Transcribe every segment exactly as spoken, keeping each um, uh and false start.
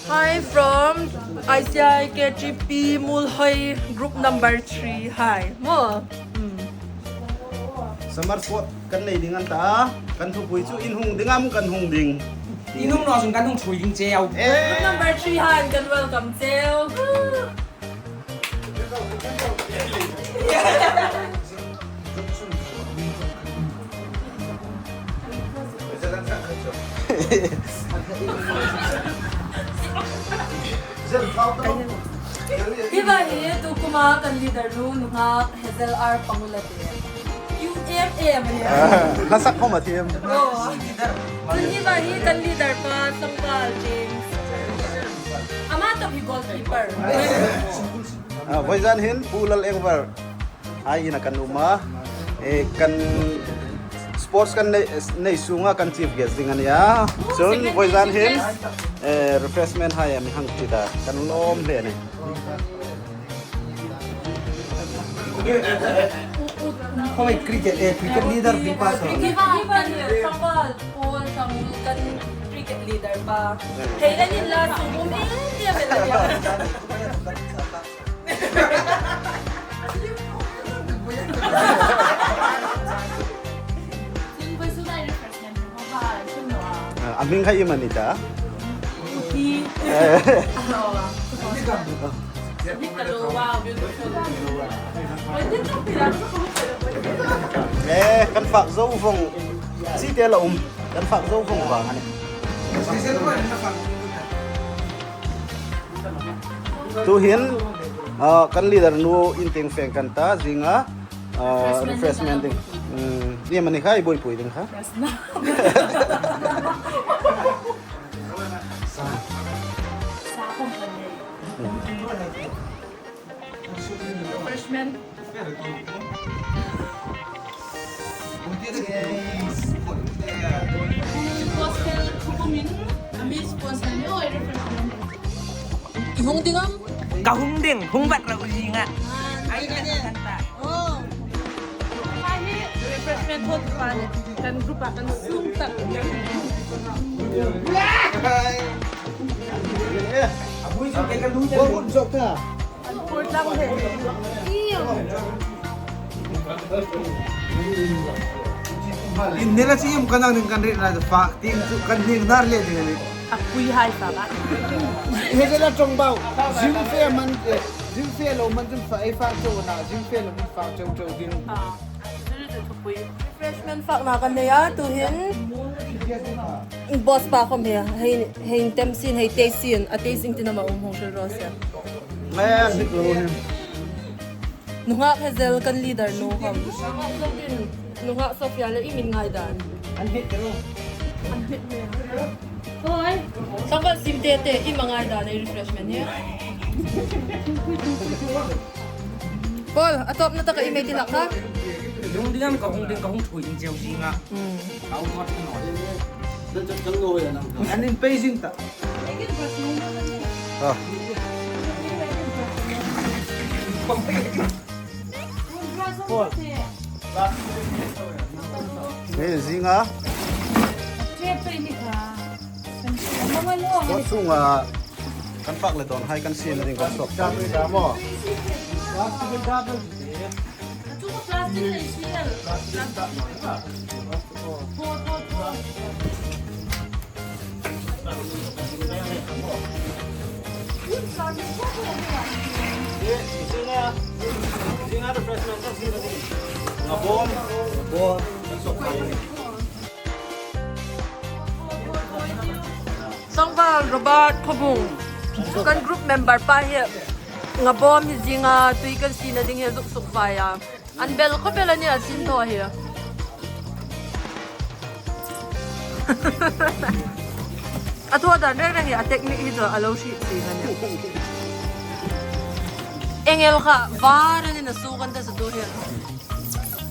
Hi from I C I K T P Muolhoi group number three. Hi. Maw. Hmm. Summer sport kan nei ding an ta. Kan thupui chu in hung ding am kan hung ding. In hung naw chun kan hung ṭhuoi ding cheu. Eh. Group number three hai kan welcome cheu. Hi va hi tu kuma kan leader nu nunghak Hazel R Pangula te. Q M M a nih. Ah, hla sak khom a thiem. Oh. Chun hi va hi kan leader pa Sangpal James. Ama tawp hi goalkeeper. Ah, vawizan hin Pu Lal Engvar hai ina kan um a. Eh, kan sports kan nei, nei sunga kan chief guest ding a nih a. Chun vawizan hin, eh, refreshment hai a mi hang ti ta. Kan lawm hle a nih. Khawm ei cricket, eh, cricket leader ding pa saw. Hi va hi kan Sangpal Paul Sangul kan cricket leader pa. Hei la nin la sung um em em em em. Chun voi su dai refreshment. Ah, a hming kha iem a ni ta? Uti. Eh. Uti ka lo, wow, beautiful. Eh, kan fak zo vong. Chi te la um. Kan fak zo vong vang a nih. Tu hin, ah, kan leader nu in tieng feng kan ta, zinga, ah, refreshment ding. Hmm, iem a ni kha, ei buoipui ding kha. Sa. Sa company. Refreshment. Hung ding am? Ka hung ding, hung vat ro zinga. Ai, ai, ai. Oh. Refreshment hot pa ni. Kan group a kan sum tak. Bo mun jok ta. An pur tlang de. Iyo. In nela chi im kan ang ding kan ri na fa. Ting chu kan ning nar le ding ni. A pui hai fa ba. He de la chong bau. Jim fe man, eh, jim fe lo man jim fa, ei fa chau na, jim fe lo man fa chau chau ding. Ah. Refreshment fakna kan nei a, tu hin boss pa khom hi, hei, hei tem sin, hei te sin, a te sin tin ama um hong hril ro se. Ngai an hik lo hi. Nunghak Hazel kan leader nu khom. Nunghak Sophia le i min ngai dan. An hik lo. An hik lo. Oi. Sangkal sim te te i ma ngai dan ei refreshment hi. Paul, a tawpna taka i mei ti hlak kha? Hung ding am ka hung ding ka hung ṭhuoi ding cheu zinga. Hmm. Ka hung ṭhuoi ding naw. An in pei zing ta. Ah. Paul. Hei zinga. Sport sunga kan fak le dawn hai kan siena ding kan sawp ta. Sangval Robert Khawbung, kan group member pa hi, nga bawm hi zinga tui kan siena ding hi zuk sukfai a. An bel khawp el a nih a sin thaw hi. A thaw dan reng reng hi a technique hi chu a lo hriet ṭhin a nih. Engel kha var a ni na su kan ta sa tu hi.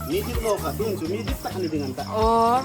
Mi dik lo kha, tun chu mi dik tak a ni ding an ta. Aw.